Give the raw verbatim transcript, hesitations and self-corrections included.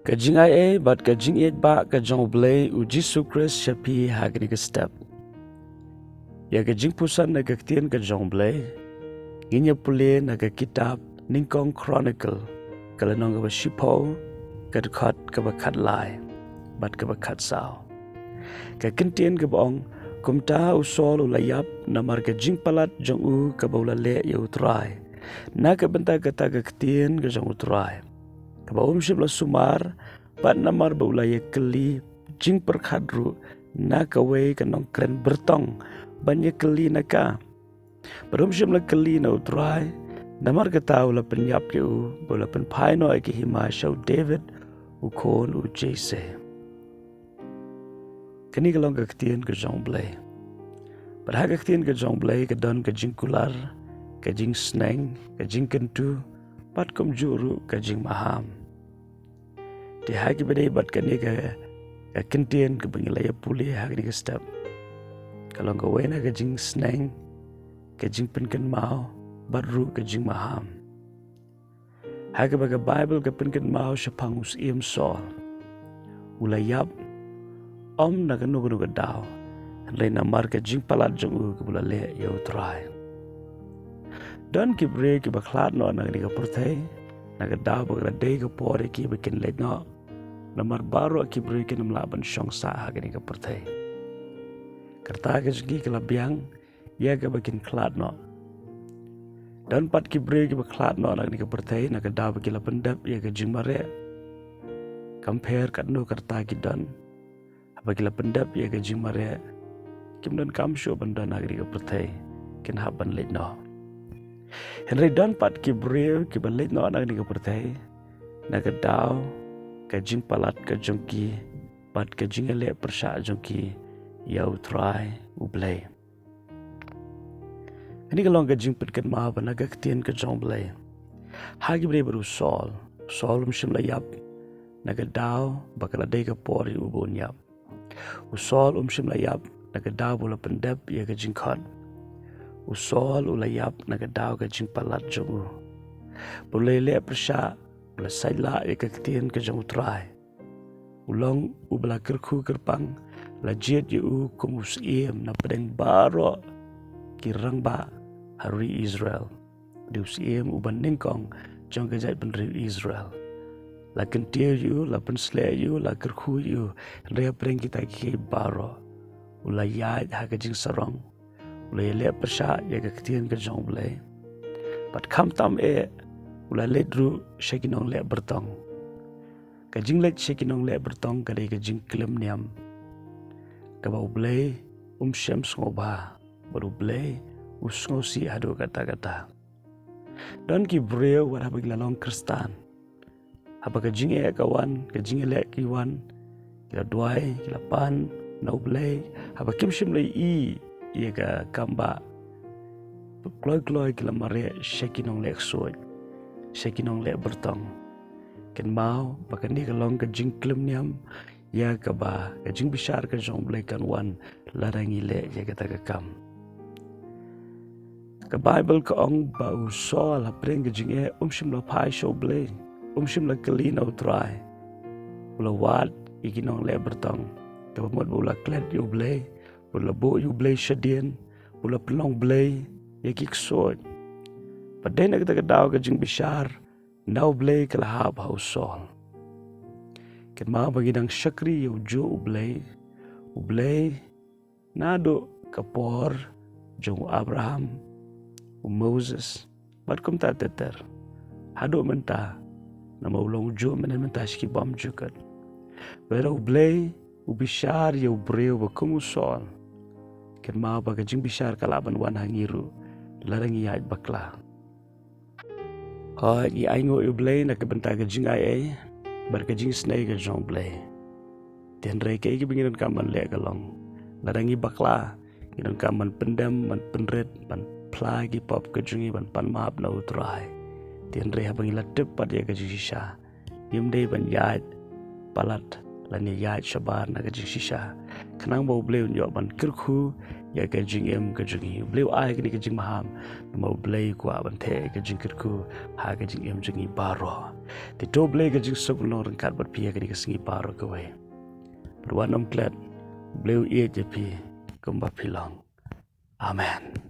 Ka jingaiei bad ka jingïeit ba ka jong U Blei U Jisu Khrist sha phi ha kane ka step. Ïa ka jingpuson na ka ktien ka jong U Blei ngin ïa pule na ka kitab Nyngkong Chronicle, ka lynnong kaba shiphew, ka dkhot kaba khatlai bad kaba khatsaw. Ka kyntien kaba ong, kumta u Saul u la ïap namar ka jingpalat jong u kaba u la leh ïa U Trai, na ka bynta kata ka ktien ka jong U Trai, kaba um shym la sumar, bad namar ba u la ïa kylli jingpyrkhat ruh na kawei ka nongkren byrtong ban ïa kylli na ka. Bad um shym la kylli na U Trai, namar kata u la pynïap ïa u, ba u la pynphai noh ïa ka hima sha u David, u khun u Jesse. Kane ka long ka ktien ka jong U Blei. Bad ha ka ktien ka jong U Blei ka don ka jingkular, ka jingsneng, ka jingkyntu, bad kumjuh ruh ka jingmaham. Te ha kiba dei bad kane ka, ka kyntien kaba ngi la ïa pule ha kane ka step, ka long kawei na ka jingsneng, ka jingpynkynmaw, bad ruh ka jingmaham. Ha kaba ka Baibl ka pynkynmaw shaphang u syiem Saul, u la ïap, ym na kano kano ka daw, hynrei namar ka jingpalat jong u kaba u la leh ïa U Trai. Don ki briew kiba khlad noh na kane ka pyrthei na ka daw ba ka la dei ka por ïa ki ba kin leit noh, namar baroh ki briew kin ym lah ban shong sah ha kane ka pyrthei. Ka rta ka jong ki ka la biang ïa kaba kin khlad noh. Don pat ki briew kiba khlad noh na kane ka pyrthei na ka daw ba ki la pyndep ïa ka jingmareh. Kam pher katno ka rta ki don, haba ki la pyndep ïa ka jingmareh, kim donkam shuh ban don ha kane ka pyrthei, kin hap ban leit noh. Hynrei don pat ki briew kiba leit noh na kane ka pyrthei na ka daw ka jingpalat ka jong ki bad ka jingïaleh pyrshah jong ki ïa U Trai U Blei. Kane ka long ka jingpynkynmaw ba na ka ktien ka jong U Blei, ha kiba dei bad u Saul, u Saul um shym la ïap na ka daw ba ka la dei ka por ïa u ba un ïap. U Saul um shym la ïap na ka daw ba u la pyndep ïa ka jingkhot. U Saul u la ïap na ka daw ka jingpalat jong u, ba u la ïaleh pyrshah, u la sait lah ïa ka ktien ka jong U Trai. U long uba la kyrkhu kyrpang, la jied ïa u kum u syiem na pdeng baroh ki rangbah ha ri Israel. Dei u syiem uba nyngkong jong ka jaitbynriew Israel. La kyntiew ïa u, la pynsleh ïa u, la kyrkhu ïa u, hynrei hapdeng kita kiei kiei baroh, u la ïaid ha ka jingsarong, u la ïaleh pyrshah ïa ka ktien ka jong U Blei. Bad khamtam eh, u la leit ruh sha ki nongleh byrtong. Ka jingleit sha ki nongleh byrtong ka dei ka jingklim niam kaba U Blei um shym sngewbha, bad U Blei u sngewsih haduh katta katta. Don ki briew wat haba ki la long Khristan, haba ka jingeh ka wan, ka jingïaleh ki wan, ki la duwai, ki la pan na U Blei, haba kim shym la ïohi ïa ka kam ba kloi kloi ki la mareh sha ki nongleh ksuid, sha ki nongleh byrtong. Kynmaw ba kane ka long ka jingklim niam ïa kaba ka jingbishar ka jong U Blei kan wan lada ngi leh ïa kata ka kam. Ka Baibl ka ong ba u Saul hapdeng ka jingeh um shym la phai sha U Blei, um shym la kylli na U Trai. U la wad ïa ki nongleh byrtong, kaba mut ba u la klet ïa U Blei, ba u la buh ïa U Blei shadien, ba u la pynlong blei ïa ki ksuid. Bad dei na kata ka daw ka jingbishar na U Blei ka la hap ha u Saul. Kynmaw ba ngi dang shakri ïa ujuh U Blei, U Blei naduh ka por jong u Abraham, u Moses, bad kumta ter ter. Haduh mynta, namar u long ujuh mynhynnin mynta sha ki bymjukut. Bad lada U Blei u bishar ïa u briew ba kum u Saul, kynmaw ba ka jingbishar ka lah ban wan ha ngi ruh, lada ngi ïaid bakla. Hooid, ngi ainguh ïa U Blei na ka bynta ka jingaiei bad ka jingisynei ka jong U Blei. Te hynrei kaei kaba ngi donkam ban leh ka long, lada ngi bakla, ngi donkam ban pyndem, ban pynrit, ban phla ïa ki pop ka jong ngi, ban pan map na U Trai. Te hynrei haba ngi la tip pat ïa ka jingshisha, ngim dei ban ïaid palat lane ïaid shabar na ka jingshisha. khnang ba U Blei un ïoh ban kyrkhu ïa ka jingim ka jong ngi. U Blei u ai kane ka jingmaham, namar U Blei u kwah ban theh ka jingkyrkhu ha ka jingim jong ngi baroh. Te to U Blei ka jingsuk un long ryngkat bad phi ha kane ka sngi baroh kawei. Bad wat nym klet, U Blei u ïeit ïa phi kumba phi long. Amen.